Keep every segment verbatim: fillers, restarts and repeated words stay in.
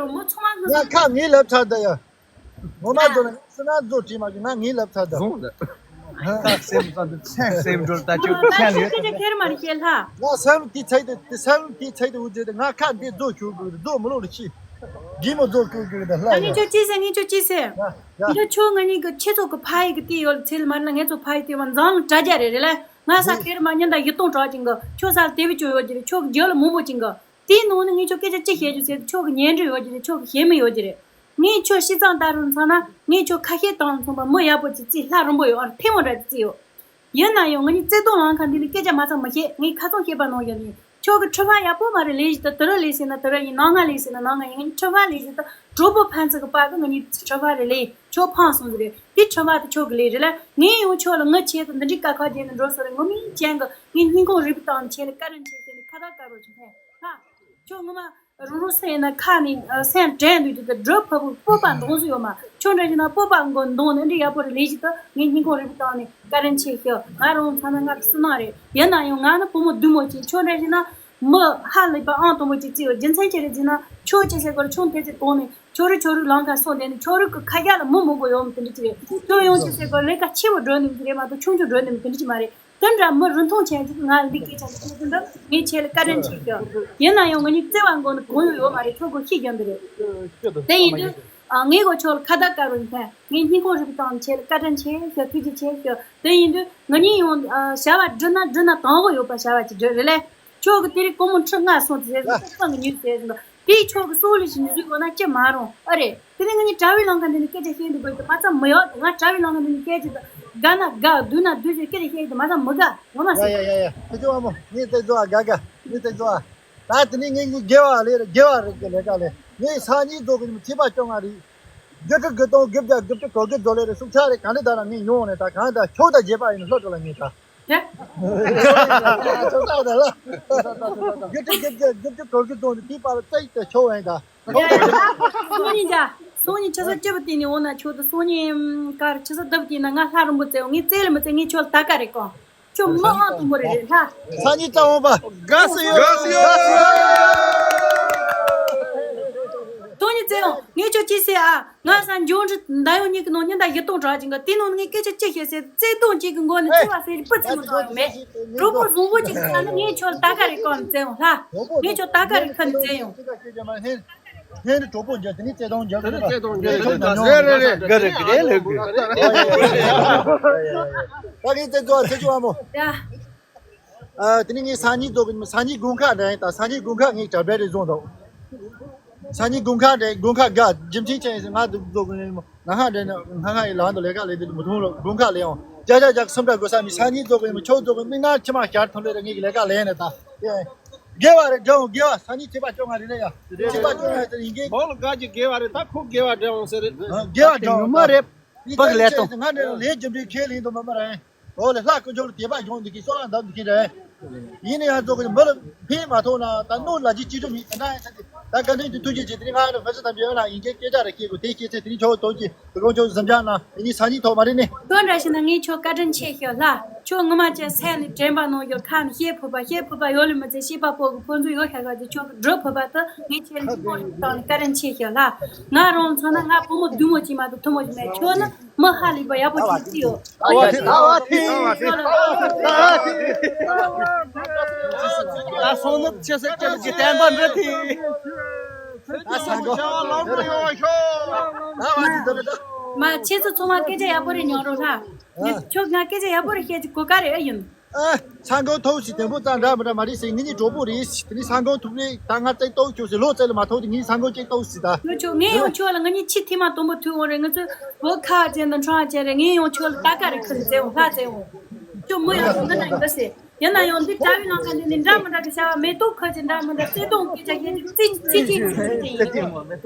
མོ་ཚང་མ་ང་ཁ་ངའི་ལབ་ཚར་ད་ཡ། ངོ་མ་རྫོགས་ན་སུ་ན་རྫོགས་བྲིས་མ་གི་ང་ངའི་ལབ་ཚར་ད། བཟུང་ད། སེམས་ཙམ་དུ་སེམས་སེམས་འགྲོལ་ད་ཅུ་ཁྱེད་ལ་ཁྱེད་ཁྱེད་མ་རེད་ཤེས་ལྷ། ང་སེམས་དེ་ཚད་དུ་དེ་སེམས་དེ་ཚད་དུ་འུ་ཚད་དུ་ང་ཁ་འདི་རྫོགས་ཁྱུར་དགོས་རྫོགས་མི་ལོག་ལ་ཤི། གི་མོ་རྫོགས་ཁྱུར་དགོས་ད་ལྷ་ད་ངས་ཡ། ཁྱོད་ཅི་ཟེར་ངས་ཁྱོད་ཅི་ཟེར། ཡ་ཡ། འདི་ཁྱོད་ང་གཉིས་ཀྱི་ཁྱེད་ཚོ་གི་ཕ་ཡི་གི་དེ་ཡོད་ཚེ་ལ་མ་རེད་ལ་ངས་ཚོ་ཕ་ཡི་དེ་བ་འཛང་ལ་དྲ་རྒྱ་རེད་རེད་ལ། ང་ས་ཁེར་མ་ཉིན་ད་ཡིད་གཏོང་གྲགས་ཅིང་གི་ཁྱོད་ས་དེ་བི་ཅོ་ཡོད་ཀྱི་རེད། ཁྱོད་ཀྱི་རྒྱབ་ལ་མང་པོ་ཅིང་གི་དེའི་ནང་ནས་ངས་ཁྱོད་སྐད་ཆ་ཅི་བཤད་རྒྱུ་ཟེར་ཁྱོད་ཀྱི་ཉན་འདྲི་ཡོད་ཀྱི་རེད། ཁྱོད་ཀྱི་ཞེ་མི་ཡོད་ཀྱི་རེད། ངས་ཁྱོད་ཤི་ཙང་ལྟ་རུ་མཚང་ན་ངས་ཁྱོད་ཁ་ཤས་བཏང་ཚོང་པ་མི་ཡག་པོ་ཅིག་བརྩིས་ལྷ་རིན་པོ་ཡོད་ཨ་ཐེ་མོ་འདྲ་ཅིག་བརྩིས་ཡོད། ཡིན་ན་ཡང་ང་གཉིས་བརྩེ་དུང་ལང་ཁ་འདི་ལ་སྐད་ཆ་མ་ཚང་མི་ཤེས། ངས་ཁ་ཚང་ཤེས་པ་ནང་ཡོད་ནི། ཁྱོད་ཀྱི་ཁྲི་ཕ་ཡག་པོ་མ་རེད་ལས་ཞིག་ཏུ་དུ་ར་ལས་ཟེར་ན་དུ་ར་ཡིན། ནང་ང་ལས་ཟེར་ན་ནང་ང་ཡིན། ངས་ཁྲི་ཕ་ལས་ཞིག་ཏུ་གྲོགས་པོ་ཕན་ཚུན་གི་བར་གི་ང་གཉིས་ཁྲི་ཕ་རེད་ལས་ཁྱོད་ཕངས་སོང་ཟེར་རེད། དེ་ཁྲི་ཕ་དེ་ཁྱོད་ཀྱི་ལས་རེད་ལ། ངས་ཡང་ཁྱོད་ལ་ངི་ཆེད་དུ་འདི་འདྲའི་དཀའ་ཁག་བརྒྱབ་ནས་འགྲོ་སོང་རེད། ངོ་མའི་ཅན་གི་ངས་སྙིང་ཁོང་རུས་པའི་གཏིང་ནས་ཁྱེད་ལ་བཀའ་དྲིན་ཆེ་ཟེར་ནས་ཁ་བཏགས་བཀའ་རོགས་བྱེད་མཁན་ལྷ། ཁྱོད་ངོ་མ་རང་རང་སེམས་ཡིན་ན་ཁ་ནས་ཨ་སེམས་དྲན་འདུག་རྒྱུ་དེ་སྒྲུབ་ཕ་བུ་སྤོབས་པ་འདོང་བཟོ་ཡོད་མ། ཁྱོད་འདྲ་ཞིག་ན་སྤོབས་པ་མགོ་འདོང་ནས་འདྲ་ཡག་པོ་རེད་ལས་ཞིག་ཏུ་ངས་སྙིང་ཁོང་རུས་པའི་གཏིང་ནས་བཀའ་དྲིན་ཆེ་ཞུ། ང་རང་ཚང་ན་ང་གི་སུ་ནང་རེད། ཡིན་ན་ཡང་ང་ནི་བུ་མོ་བདུད་མོ་ཅིག་ཁྱོད་འདྲ་ཞིག་ན་མི་ཧ་ལས་པ་ཨང་དང་པོ་ཅིག་བརྩིས་ཡོད། རྒྱུ་མཚན་ཅི་རེད་ཟེར་ན་ཁྱོད་ཅི་ཟེར་དགོས་རེད། ཁྱོད་ཐེ་ཚེ་གོང་ནས་ཁྱོད་རི་ཁྱོད་རི་ལང་ཁ་སོང་དེ་ནི་ཁྱོད་རི་གི་ཁ་རྒྱ་ལ་མི་མང་པོ་ཡོད་མི་དེ་འདྲ་ཅི་རེད། ཁྱོད་ཡོང་ཅི་ཟེར་དགོས་ལས་ཀ་ཆེ་བོ་འགྲོ་ནི་མི་རེད་མ་གཏོགས་ཆུང་ཆུང་འགྲོ་ནི་མི་དེ་འདྲ་ཅི་མ་རེད། དེ་འདྲ་མི་རིན་ཐང་ཅན་ཅིག་ང་འདི་སྐད་ཆ་འདི་ཁྱེད་ཚོ་འདྲ་ངས་ཁྱེད་ལ་བཀའ་དྲིན་ཆེ་ཞུ། ཡིན་ན་ཡང་ང་གཉིས་བརྩེ་བ་མགོ་ནས་གང་ཡོད་ཡོད་མ་རེད། ཁྱོད་གོ་ཤེས་རྒྱུ་འདི་རེད། དེ་ཡིན་དུས་ཨ་ངས་གོ་ཁྱོད་ལ་ཁ་བརྡ་བཀའ་རོགས་ཡིན་ཁན་ངས་སྙིང་ཁོང་རུས་པའི་གཏིང་ནས་ཁྱེད་ལ་བཀའ་དྲིན་ཆེ་ཞུ། ཐུགས་རྗེ་ཆེ་ཞུ། དེ་ཡིན་དུས་ང་གཉིས་ཡང་ཨ་བྱ་བ་བསྒྲུབ་ན་བསྒྲུབ་ན་དང་པོ་ཡོད་པ་བྱ་བ་ཅིག་བསྒྲུབ་རེད་ལས། ཁྱོད་ཀྱི་དེ་རིང་སྒོར་མོ་ཁྲི་ལྔ་སོང་དུས་ཟེར་ཟིན་པ་ཁོང་གི་ཉུལ་ཟེར་ཟིན་པ། དེའི་ཕྱོགས་ཀྱི་སྲོག་ལས་ཤིག་ཉུལ་ཟིག་ཡོད་ན་ཅི་མ་རུང་ཨ་རེད། དེ་ནས་ང་གཉིས་དྲ་བའི་ལམ་ཁ་འདི་ནས་སྐད་ཆ་བཤད་འདུག་དགོས་ཀྱི་མ་ཚང་མི་ཡོད། ང་དྲ་བའི་ལམ་ཁ་འདི་ནས་སྐད་ཆ་དགའ་ན་དགའ་སྡུག་ན་སྡུག་ཟེར་སྐད་ཆ་བཤད་འདུག་མ་ཚང་མི་དགའ་ངོ་མ་ཟེར། ཡ་ཡ་ཡ་ཡ། ཁྱེད་ཚོ་ཨ་མོ་ངས་བལྟས་ཚོ་ཨ་དགའ་དགའ་ངས་བལྟས་ཚོ་ཨ། ད་དེ་ནས་ངས་ངས་དགེ་བ་ལས་དགེ་བ་རེད་གི་ལས་ཀ་ལས་ངས་སང་ཉིན་རྫོགས་གི་ནི་ཚེས་པ་བཅོ་ལྔ་རེད། དགུ་ཁྲི་དགུ་སྟོང་དགུ་བརྒྱ་དགུ་བཅུ་གོ་དགུ་རྫོགས་ལས་རེད་སུག་ཆ་རེད་གང་འདྲ་ད་ན་ངས་ཡོང་ནས་ད་གང་ད་ཁྱོད་ད་བརྗེད་པ་ཡིན་ལྷོད་འགྲོ་ལ་ངས་ད། ཡ། ཆོག་ད་ལ། རྒྱུ་དེ་རྒྱུ་རྒྱུ་རྒྱུ་རྒྱུ་གོར་གི་དོན་དེ་པར་བཙལ་ཏེ་ཆོག་ཡིན་ད། སང་ཉིན་ཡ། སང་ཉིན་ཆུ་ཚོད་བཅུ་པ་དེ་ནས་འོང་ན་ཆོག་ཏུ་སང་ཉིན་ཀར་ཆུ་ཚོད་བདུན་པ་དེ་ན་ང་ལྷ་རིན་པོ་བཙལ་འོང་ངས་བཙལ་ལ་མི་བཙལ་ངས་ཆོག་ལ་ད་ག་རེད་གོ། ཁྱོད་མི་ཨང་དང་པོ་རེད་རེད་ལྷ། སང་ཉིན་ཙམ་འོང་པ། དགའ་སི་ཡོད། དགའ་སི་ཡོད། སང་ཉིན་བཙལ་འོང་ངས་ཁྱོད་ཅི་ཟེར་ཨ། ང་ས་འབྱུང་འདྲི་ཟླ་ཡོང་གཉིས་ཀྱི་ནང་ཉིན་ཟླ་བཞི་སྟོང་གྲགས་ཀྱི་འགའ་དེ་ནང་ངས་སྐད་ཆ་ཅི་བཤད་ཟེར་བརྩེ་དུང་གཅིག་གི་མགོ་ནས་ཚེ་བ་ཟེར་སྤུ་ཚིག་མ་གཏོང་ཡོང་མེད། གྲོགས་པོ་བཟང་པོ་གཅིག་གི་ས་ནས་ངས་ཁྱོད་ད་ག་རེ་བཀའ་ནས་བཙལ་ཡོང་ལྷ། ངས་ཁྱོད་ད་ག་རེ་ཁ་ནས་བཙལ་ཡོང་། ཧེ་ནི་གྲོགས་པོ་འཇལ་དེ་ནི་བརྩེ་དུང་འཇལ་དེ་ནི་བརྩེ་དུང་འཇལ་དེ་ནི་ད་ཟེར་རེ་རེ་ག་རེ་ག་རེ་ལེ་གུ། ད་གིན་བརྩེ་དུང་བརྩེ་ཆུ་བ་མོ། ཡ། ཨ། དེ་ནས་ངས་སང་ཉིན་རྫོགས་ཀྱི་ཡིན། སང་ཉིན་དགུན་ཁ་འདྲ་ཡིན་ད། སང་ཉིན་དགུན་ཁ་ངས་གྲ་སྒྲིག་རེ་བཟུང་འདུག་སང་ཉིན་དགུན་ཁ་འདྲ་དགུན་ཁ་དགའ་རྒྱུ་མཚན་ཅི་ཡིན་ཟེར་ང་འདུག་རྫོགས་ཀྱི་ཡིན། ང་ཧ་འདྲ་ན་ང་ཧ་ཡི་ལང་དུ་ལས་ཀ་ལས་དུ་མི་ཐུང་རུ་དགུན་ཁ་ལས་ཡོང་། བརྒྱ་ཆ་བརྒྱ་སུམ་སྒྲ་དགོས་ས་མི་སང་ཉིན་རྫོགས་ཀྱི་ཡིན། ཆུ་རྫོགས་ཀྱི་མིག་ནང་མཆི་མ་ཞར་ཐོན་ལས་རེ་ངས་ཀྱི་ལས་ཀ་ལས་ནས་ད། དགེ་བ་རེ་འདྲ་འོང་དགེ་བ་སང་ཉིན་ཚེས་པ་བཅོ་ལྔ་རེད་ན་ཡ། ཚེས་པ་བཅོ་ལྔ་ཟེར་ཡིན་གྱི། མོ་ལ་དགའ་གྱི་དགེ་བ་རེ་ད་ཁོ་དགེ་བ་འདྲ་འོང་ཟེར་རེད། དགེ་བ་འདྲ་འོང་མ་རེད། ང་འདྲ་ལས་རྒྱུ་འབྲས་ཁས་ལེན་དུ་མ་མ་རེད། འོ་ལེ་ལྷ་དཀོན་མཆོག་ལ་དད་པ་སྦྱོང་འདི་གི་སོ་ལ་འདབ་འདི་གི་རེད། ཡིན་ན་ཡང་རྫོགས་ཀྱི་མི་ལ་ཕན་མ་ཐོགས་ན་ད་གནོད་ལ་ཅི་ཅི་སྒྲུབ་མི་ད་ན་ཡང་ད་དཀའ་ལས་འདི་ཐུགས་རྗེ་ཆེ་དེ་རིང་ང་ལ་ཕར་ཚུར་དམ་པའི་ཨ་ལ་ཡིན་གྱི་སྐད་ཆ་རེ་སྐྱེ་དགོས་དེ་སྐྱེ་ཚེ་དེ་རིང་ཆོག་ཏོག་གི་དུ་ཀོང་ཆོག་གཟིམ་འཇག་ན་ཡིན་ནི་སང་ཉིན་ཐོག་མ་རེད་ནི། དོན་འདྲ་ཞིག་ན་ངས་ཁྱོད་བཀའ་དྲིན་ཆེ་ཞུ་ལྷ། ཁྱོད་ངོ་མ་ཅན་སེམས་ནི་དྲན་པ་ནང་ཡོད་ཁ་ནི་ཤེས་ཕོད་པ་ཤེས་ཕོད་པ་ཡོད་ལུས་མི་ཚེ་ཤེས་པ་པོ་གི་ཕོ་འཛུལ་ཡོད་ཤ་ག་ཅིག་ཁྱོད་ཀྱི་སྒྲུབ་ཕོད་པ་དུ་ངས་ཁྱེད་ལ་ཐུགས་དགོངས་བཏང་ནི་བཀའ་དྲིན་ཆེ་ཞུ་ལྷ། ང་རང་ཚོ་ན་ང་བུ་མོ་བདུད་མོ་ཅིག་མ་གཏོགས་ཐུན་མོང་ཞིག་མེད། ཁྱོད་ནི་མི་ཧ་ལས་པ་ཡག་པོ་ཅིག་བརྩིས་ཡོད། ད་སོང་ནུབ་ཆེ་སེ་ཁྱེད་ཀྱི་བསྟན་པ་འདྲི་ཐེ། ད་ས་འགོ། མ་ཁྱེད་ཚོ་ཚང་མ་སྐད་ཆ་ཡག་པོ་རེ་ཉོན་རོགས་ལྷ། ཁྱོད་ང་སྐད་ཆ་ཡག་པོ་རེ་བཤད་ཀྱི་གོ་ག་རེ་ཨེ་ཡིན། ཨ། ས་འགོ་ཐོག་སི་དེ་འབུ་ཙང་འདྲ་མི་འདྲ་མ་རེད་ཟེར། ངེད་གཉིས་གྲོགས་པོ་རེད། དེ་ནི་ས་འགོ་ཐུག་རེད། ད་ང་བཙལ་ཏོག་ཁྱོད་ཟེར་ལོ་བཙལ་ལ་མ་ཐོག་དེ་ངེད་ས་འགོ་གཅིག་ཏོག་སི་ད། ངས་ཁྱོད་ངས་ཡང་ཁྱོད་ལ་ང་གཉིས་ཆེས་ཐེངས་མ་དང་པོ་ཐུག་འོང་རེད། ང་ཚོ་བོད་ཁ་ཅན་དང་འཕྲང་ཅན་རེད། ངས་ཡང་ཁྱོད་ལ་ད་ག་རེ་ཁ་ལ་བཙལ་འོང་ལྷ་བཙལ་འོང་། ཁྱོད་མོ་ཡག་པོ་འདི་ན་ཡིན་ད་ཟེར། ཡིན་ན་ཡང་འདི་དྲ་བའི་ནང་ཁ་འདི་ནི་འདྲ་མི་འདྲ་གི་བྱ་བ་མེ་ཏོག་ཁ་ཅན་འདྲ་མི་འདྲ་བརྩེ་དུང་སྐད་ཆ་བཤད་ཀྱི་རྩིས་རྩིས་ཀྱི་རྩིས་ཀྱི་ཡིན།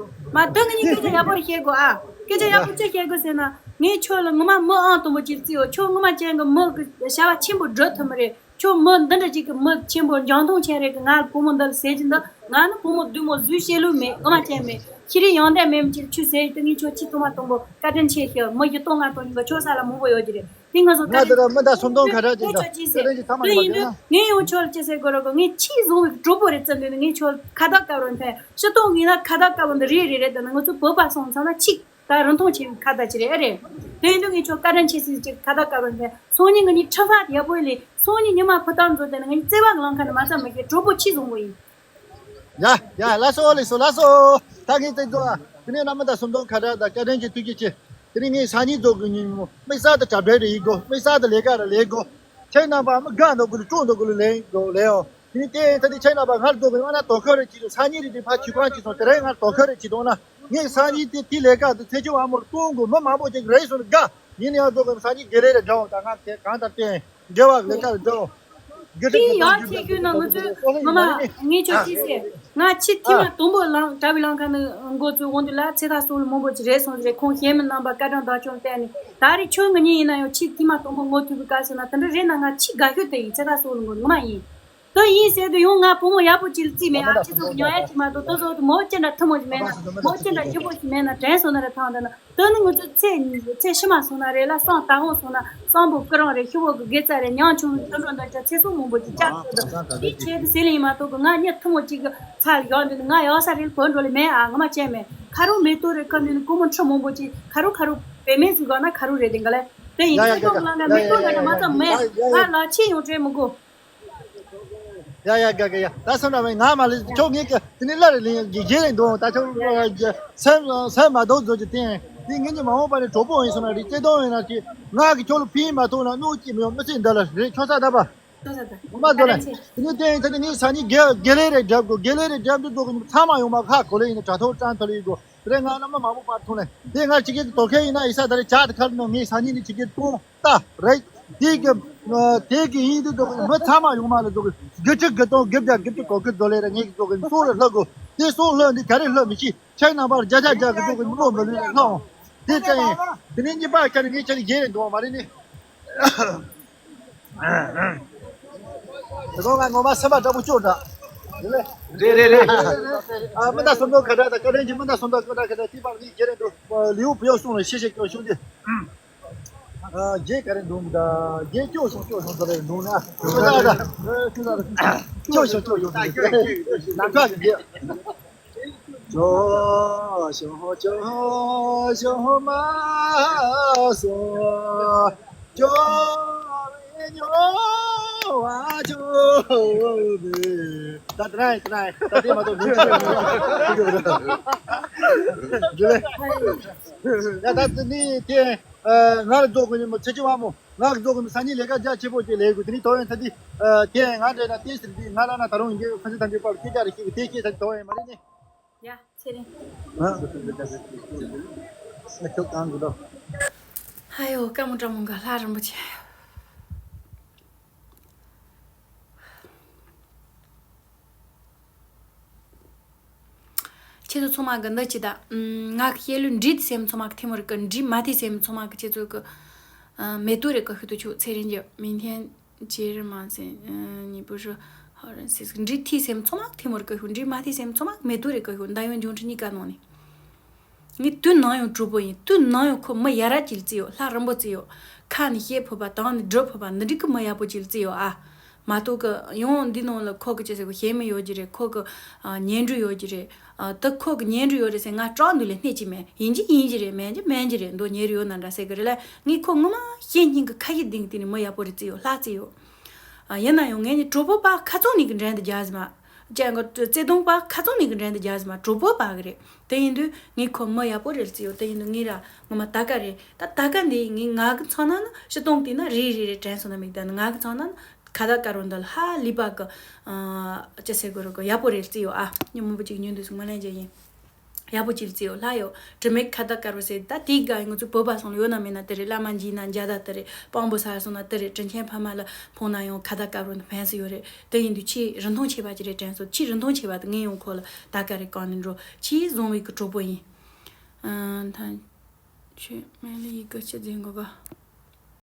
མ་དུང་ངས་སྐད་ཆ་ཡག་པོ་རེ་བཤད་དགོས་ཨ། སྐད་ཆ་ཡག་པོ་ཅི་བཤད་དགོས་ཟེར་ན་ངས་ཁྱོད་ལ་ངོ་མ་མི་ཨང་དང་པོ་ཅིག་བརྩིས་ཡོད། ཁྱོད་ངོ་མ་ཅན་གི་མི་གི་བྱ་བ་ཆེན་པོ་སྒྲུབ་ཐུབ་མི་རེད། ཁྱོད་མི་འདི་འདྲ་ཅིག་གི་མི་ཆེན་པོ་འཇོན་ཐང་ཆེན་རེད་གི། ང་བུ་མོ་འདི་ལ་ཟེར་གྱི་འདུག་ང་ནི་བུ་མོ་བདུད་མོ་བཟོས་བྱེད་ལུགས་མེད། ངོ་མ་བྱས་མེད། ཤེས་རིག་ཡོན་ཏན་མེད་མི་ཅིག་ཆུ་ཟེར་གྱི་འདུག་ངས་ཁྱོད་ཆེས་ཐོག་མ་དང་པོ་བཀའ་དྲིན་ཆེ་ཞུ། མི་བཞི་སྟོང་ལྔ་སྟོང་ཡིན་པ་ཁྱོད་ས་ལ་མང་པོ་ཡོད་ཀྱི་རེད། དེ་ང་ཚོ་ང་དེ་ལ་མི་དང་སུམ་སྟོང་ཁ་གྲགས་ཅིག་དང་ཁྱོད་ཆོས་ཅི་ཟེར། ཁྱོད་རང་གི་ཚང་མ་དེ་ཡིན་ཡིན་དུས་ན། ངས་ཡང་ཁྱོད་ལ་ཅི་ཟེར་དགོས་རེད་གོ། ངས་ཆེས་བཟང་བའི་གྲོགས་པོ་རེད་བརྩི་འདུག་ངས་ཁྱོད་ཁ་བརྡ་དཀར་བོ་འཐེན་ཕྱི་ཏོག་ངས་ན་ཁ་བརྡ་དཀར་བོ་འདི་རེད་རེད་རེད། ད་ནི་ང་ཚོ་བོད་པ་སོང་ཚང་ན་ཆིག་ད་རིན་ཐང་ཆེ་བའི་ཁ་བརྡ་ཅིག་རེད། ཨེ་རེད། དེ་ཡིན་དུས་ངས་ཁྱོད་བཀའ་དྲིན་ཆེ་ཟེར་ཅིག་ཁ་བརྡ་དཀར་བོ་འཐེན། སང་ཉིན་ང་གཉིས་ཁྲི་ཕག་ཡག་པོ་ལས། སང་ཉིན་ཉི་མ་ཕུ་ཐག་འཛོལ་དེ་ནི་ང་གཉིས་བརྩེ་བ་གི་ལམ་ཁ་ནས་མ་ཚད་མི་ཤེས་གྲོགས་པོ་ཆེས་བཟང་བོ་ཡིན། ཡ་ཡ། ལགས་སོ་ལགས་སོ་ལགས་སོ། ད་ངས་བཙན་བཟུང་ཨ། དེ་ནས་རྣམ་པ་དང་སུམ་སྟོང་ཁ་བྲལ་དང་བཀའ་དྲིན་གྱི་ཐུགས་རྗེ་ཆེ། དེ་ནས་ངས་སང་ཉིན་རྫོགས་ཀྱི་ཉིན་མོ་དམིགས་བསལ་དུ་གྲ་སྒྲིག་རེ་ཡིན་དགོས། དམིགས་བསལ་དུ་ལས་ཀ་རེ་ལས་དགོས། ཁྱེད་རྣམ་པ་མི་དགའ་འདུག་གི་ལ་སྤྲོ་འདུག་གི་ལ་ལས་དགོས་ལས་ཨོ། དེ་ནས་དེ་ད་དེ་ཁྱེད་རྣམ་པ་ང་རྫོགས་གི་ང་ན་དོ་ཁུར་རེ་གྱིས་སང་ཉིན་རེ་དེ་ཕ་ཆུ་ཁང་གྱིས་སོང་དེ་རིང་ང་དོ་ཁུར་རེ་གྱིས་འདུག་ན། ངས་སང་ཉིན་དེ་དེ་ལས་ཀ་དེ་ཚེ་ཆུ་བ་མོར་གཏོང་དགོས། མི་མང་པོ་ཅིག་རེ་སོང་དགའ། ཡིན་ཡང་རྫོགས་གི་སང་ཉིན་དགེ་ལས་རེ་འདྲ་འོང་ད་ང་དེ་གང་ལྟར་བསྟན། དགེ་བ་ལས་ཀ་འདྲ། དགེ་སྒྲུབ་དེ་ཀྱི་ཡང་ཆེ་རྒྱུ་ན་ང་ཚོས་ངོ་མ་ངས་ཁྱོད་ཅི་ཟེར། ང་ཆེས་ཐེངས་མ་དང་པོ་ལང་གྲྭ་བའི་ལང་ཁ་ནས་འགོ་བཙུགས་འོང་དུས་ལ་ཚེ་ཐར་སོགས་ལ་མང་པོ་ཅིག་རེད་སོང་རེད། ཁོང་གཞན་མི་རྣམ་པ་བཀའ་དྲིན་བདག་སྐྱོང་བསྟན་ནས། ད་རེས་ཁྱོད་ང་གཉིས་ཡིན་ན་ཡང་ཆེས་ཐེངས་མ་དང་པོ་ངོ་ཐུག་གི་སྐབས་སུ་ན་དེ་འདྲ་རེད་ན་ང་ཆེས་དགའ་ཤོས་དེ་ཡིན། ཚེ་ཐར་སོགས་ལ་འགོ་ངོ་མ་ཡིན། དེ་ཡིན་ཟེར་དུས་ཡང་ང་བུ་མོ་ཡག་པོ་ཅིག་ལ་བརྩིས་མེད་ཨ། ཁྱེད་ཚོ་གི་མྱོང་ཡ་ཅིག་མ་གཏོགས་དེ་ཚོ་མོ་ཅི་འདྲ་ཐུ་མོ་ཞིག་མེད་ན་མོ་ཅི་འདྲ་སྐྱིད་པོ་ཞིག་མེད་ན་དྲན་སོང་ན་རེ་ཐང་དེ་ན། དོན་ནི་ང་ཚོ་ཚེ་ཚེ་ཕྱི་མ་སོང་ན་རེད་ལ། སང་ད་འོང་སོང་ན་སང་པོ་སྐུ་རིང་རེད། ཤི་བོ་གི་དགེ་རྩ་རེད། ཉང་ཆུང་དུད་འགྲོ་འདི་ཚོ་ཚེ་སྲོག་མང་པོ་ཅིག་བཅག་དགོས་འདུག་དེ་བྱས་ཏེ་ཟེར་ལེ་ཡིན་མ་གཏོགས་གི་ང་གཉིས་ཐུན་མོང་གཅིག་གི་ཚ་ལ་ཡོང་འདི་ང་ཡོང་ས་རེད། བོད་འགྲོ་ལེ་མེད་ཨ། ངོ་མ་བྱས་མེད། ཁ་རུ་མེ་ཏོག་རེད། ཁ་འདི་ནི་ཀུ་མོ་ཁྲི་མང་པོ་ཅིག་ཁ་རུ་ཁ་རུ་བེ་མེད་ཟིག་གོ་ན་ཁ་རུ་རེད། དེ་འགའ་ལེ་དེ་ཡིན། ཡ་ཡ་ཚེ་ཐོག་གི་ལ་ང་མེ་ཏོག་འདྲ་འདྲ་མ་ཙམ་མེད། ང་ལ་ཆེ་ཡོང་བྲེལ་མི་དགོས། ཡ་ཡ་དགའ་དགའ་ཡ། ད་སོང་ན་ང་མ་ལས་ཁྱོད་ངས་ཀྱི་དེ་ནས་སླར་རེ་ལེན་རྒྱུ་རེད་འདུག་ད་ཁྱོད་སེམས་སེམས་མ་དོག་བཟོ་རྒྱུ་བསྟན། དེ་ངེད་གཉིས་མ་འོངས་པ་ནས་གྲོགས་པོ་ཡིན་སོང་ན་རེད། བརྩེ་དུང་ཡིན་ན་ཅི། ང་གི་ཁྱོད་ལ་ཕན་མ་ཐོགས་ན་གནོད་ཀྱི་མི་ཡོང་། མི་ཚེ་འདི་ལ་རེད། ཁྱོད་ས་ད་པ། ངོ་མ་དོ་ལེ། དེ་ནས་དེ་ཡིན་ཚེ་དེ་ངས་སང་ཉིན་དགེ་དགེ་ལས་རེ་འགྲུབ་དགོས། དགེ་ལས་རེ་འགྲུབ་དུས་ཚོགས་ཀྱི་ཚང་མ་ཡོང་མ་ཁ་གོ་ལེ་ཡིན་ན་དྲ་ཐོག་ཀྲང་ཐོ་ལེ་ཡིན་དགོས། དེ་རེད། ང་རྣམ་པ་མང་པོ་པར་ཐོན་ལེ། དེ་ང་ཅི་གེ་དོ་ཁེ་ཡིན་ན་ཡིན་ས་ད་རེད། ཇ་དེ་ཁར་ནང་ངས་སང་ཉིན་ནས་ཅི་གེ་གཏོང་། ད་རེད། དེ་གི་དེ་གི་ཡིན་དུས་ཚོགས་ཀྱི་མི་ཚང་མ་ཡོང་མ་ལ་ཚོགས་ཀྱི་དགུ་ཁྲི་དགུ་སྟོང་དགུ་བརྒྱ་དགུ་བཅུ་གོ་དགུ་ཚོགས་ལེ་རེད། ངས་ཀྱི་ཚོགས་ཀྱི་སྲོག་རེ་ལྷག་དགོས། དེ་སྲོག་ལྷག་འདི་ག་རེ་ལྷག་མི་ཤེས། ཁྱེད་རྣམ་པར་བརྒྱ་ཆ་བརྒྱ་གི་ཚོགས་ཀྱི་བློ་མི་ལོན་ལྷག་འོང་། དེ་ཙམ་ཡིན། དེ་ནས་གཉིས་པ་ཁྱེད་ངས་ཁྱེད་ཡེ་རེ་འདུག་མ་རེད་ནི། དེ་ཚོ་ང་ངོ་མ་སེམས་པ་དྲང་པོ་སྐྱོ་འདྲ། རེད་ལེ། རེད་རེད་རེད། ཨ་མི་ད་སོམ་དོ་ཁ་བྲལ་དང་བཀའ་དྲིན་གྱི་མི་ད་སོམ་དོ་ཁ་བྲལ་ཁ་བྲལ་དེ་པར་ནི་ཡེ་རེ་འདུག་ལིའུ་བུ་ཡོ་སོང་ལ་ཤེས་ཤེས་སྐྱོ་ཤོད་དེ། རྗེས་ག་རེ་འདུག་ད། རྗེས་སྐྱོ་ཤོག་སྐྱོ་ཤོག་ད་རེ་འདུག་ན། སྐྱོ་ཤོག་སྐྱོ་ཤོག་ནམ་མཁའ་གི་རྗེས། སྐྱོ་ཤོག་སྐྱོ་ཤོག་མ་སོང་། སྐྱོ་བའི་སྐྱོ་བའི། ད་དེ་རང་ཡིན། དེ་རང་ཡིན། ད་དེ་མ་གཏོགས་མི་འདུག་ཡ་ད་དེ་ནི་དེ། ང་ལ་རྫོགས་དགོས་ནི་མོ་ཚེ་ཆེ་བ་མོ། ང་གི་རྫོགས་དགོས་ནི་སང་ཉིན་ལས་ཀ་རྒྱ་ཆེ་པོ་ཅིག་ལས་དགོས། དེ་ནི་ཐོག་ཡོན་ཚ་འདི། དེ་ང་འདྲེ་ན་དེ་ཟེར་འདི་ང་ལ་ན་ད་རུང་ཡིན་འདི་ཁ་ཚ་ཐམ་པའི་པར་སྐད་ཆ་རེ་ཤིག་དེ་སྐད་ཆ་ཐོག་ཡོན་མ་རེད་ནི། ཡ་ཚེ་རིང་། ཨ་ཁྱོད་གང་གི་དོ། ཧ་ཡོ་ཀ་མོ་ཀྲ་མོ་ག་ལྷ་རིན་པོ་ཆེ། ཁྱེད་ཚོ་ཚང་མ་གི་འདི་ཅི་ད། ང་གི་བཤད་ལུགས་འགྲིག་སེམས་ཚང་མ་གི་ཐེ་མོ་རི་ཀི་འགྲིག་མ་ཐེ་སེམས་ཚང་མ་གི་ཁྱེད་ཚོ་གི་མེ་ཏོག་རེ་ཀི་ཤུ་ཏུ་ཆུ་ཚེ་རིང་གི་མིང་ཐེན་ཇེ་རི་མ་སེ་ཉི་པུ་རུ་ཧོ་རན་སིས་འགྲིག་ཐེ་སེམས་ཚང་མ་གི་ཐེ་མོ་རི་ཀི་ཤུ། འགྲིག་མ་ཐེ་སེམས་ཚང་མ་གི་མེ་ཏོག་རེ་ཀི་ཤུ། འདའ་ཡོང་འབྱུང་འཕྲུལ་གཉིས་ཀ་ནང་ནས། ངས་དུས་ནམ་ཡང་གྲོགས་པོ་ཡིན། དུས་ནམ་ཡང་ཁོ་མི་ཡ་རབས་ཅིག་ལ་བརྩི་ཡོད། ལྷ་རིན་པོ་བརྩི་ཡོད། ཁ་ནས་བཤད་ཕོད་པ་དང་ནས་སྒྲུབ་ཕོད་པ་འདི་འདྲའི་གི་མི་ཡག་པོ་ཅིག་ལ་བརྩི་ཡོད་ཨ། མ་གཏོགས་གི་ཡང་འདི་ནང་ལ་ཁོ་གི་ཅི་ཟེར་གི་ཞེ་མི་ཡོད་ཀྱི་རེད། ཁོ་གི་ཨ་ཉན་འགྲོ་ཡོད་ཀྱི་རེད། ཨ་ད་ཁོ་གི་ཉན་འགྲོ་ཡོད་རེད་ཟེར་ང་སྐྲག་འདུག་ལས་སྣེ་གཅིག་མེད། ཡིན་གྱི་ཡིན་གྱི་རེད། མེན་གྱི་མེན་གྱི་རེད། མདོ་ཉེ་རུ་ཡོད་ན་འདྲ་ཟེར་གི་རེད་ལ། ངས་ཁོ་ངོ་མ་བཤེས་གཉེན་གི་ཁ་ཡིག་ལྡིང་དེ་ནས་མི་ཡག་པོ་རེད་བརྩི་ཡོད། ལྷ་བརྩི་ཡོད། ཨ་ཡིན་ན་ཡང་ངས་ནི་གྲོགས་པོ་པ་ཁ་ཚང་ནས་གི་འགྲན་དུ་རྒྱག་ཟིན་མ། ཅན་གི་བརྩེ་དུང་པ་ཁ་ཚང་ནས་གི་འགྲན་དུ་རྒྱག་ཟིན་མ། གྲོགས་པོ་པ་གི་རེད། དེ་ཡིན་དུས་ངས་ཁོ་མི་ཡག་པོ་རེད་བརྩི་ཡོད། དེ་ཡིན་དུས་ངས་ར་ངོ་མ་ད་ག་རེད། ད་ད་ག་འདི་ངས་ང་གི་ཚང་ན་ནི་ཕྱི་གཏོང་དེ་ན་རེད་རེད་རེད་དྲན་སོང་ན་མིག་ད་ནི་ང་གི་ཚང་ན་ནི་ཁ་བརྡ་དཀར་བོ་འདི་ལ་ཧ་ལི་པ་གི་ཅི་ཟེར་དགོས་རེད་གི་ཡག་པོ་རེད་བརྩི་ཡོད་ཨ། ཉིན་མང་པོ་ཅིག་ཉོན་དུས་སུ་ངོ་ལེན་རྒྱུ་ཡིན། ཡག་པོ་ཅིག་བརྩི་ཡོད། ལྷ་ཡོད། དྲི་མེད་ཁ་བརྡ་དཀར་བོ་ཟེར་ད་དེའི་སྒང་ང་ཚོ་བོད་པ་སོང་ལ་ཡོད་ན་མེད་ན་དེ་རེད། བླ་མ་འཇིགས་ན་འཇའ་ད་དེ་རེད། དཔང་པོ་ས་སོང་ན་དེ་རེད། དྲིན་ཆེན་ཕ་མ་ལ་ཕོངས་ན་ཡང་ཁ་བརྡ་དཀར་བོ་འདི་ཕན་སུ་ཡོད་རེད། དེ་ཡིན་དུས་ཆེས་རིན་ཐང་ཆེ་བ་ཅིག་རེད་དྲན་སོང་། ཆེས་རིན་ཐང་ཆེ་བ་དེ་ངས་ཡང་ཁོ་ལ་ད་ག་རེ་གང་ནས་འགྲོ་ཆེས་བཟང་བའི་གི་གྲོགས་པོ་ཡིན། ཨ་ད་ཆོས་མེད་ལ་ཡི་གེ་ཅི་འཛིན་དགོས་ག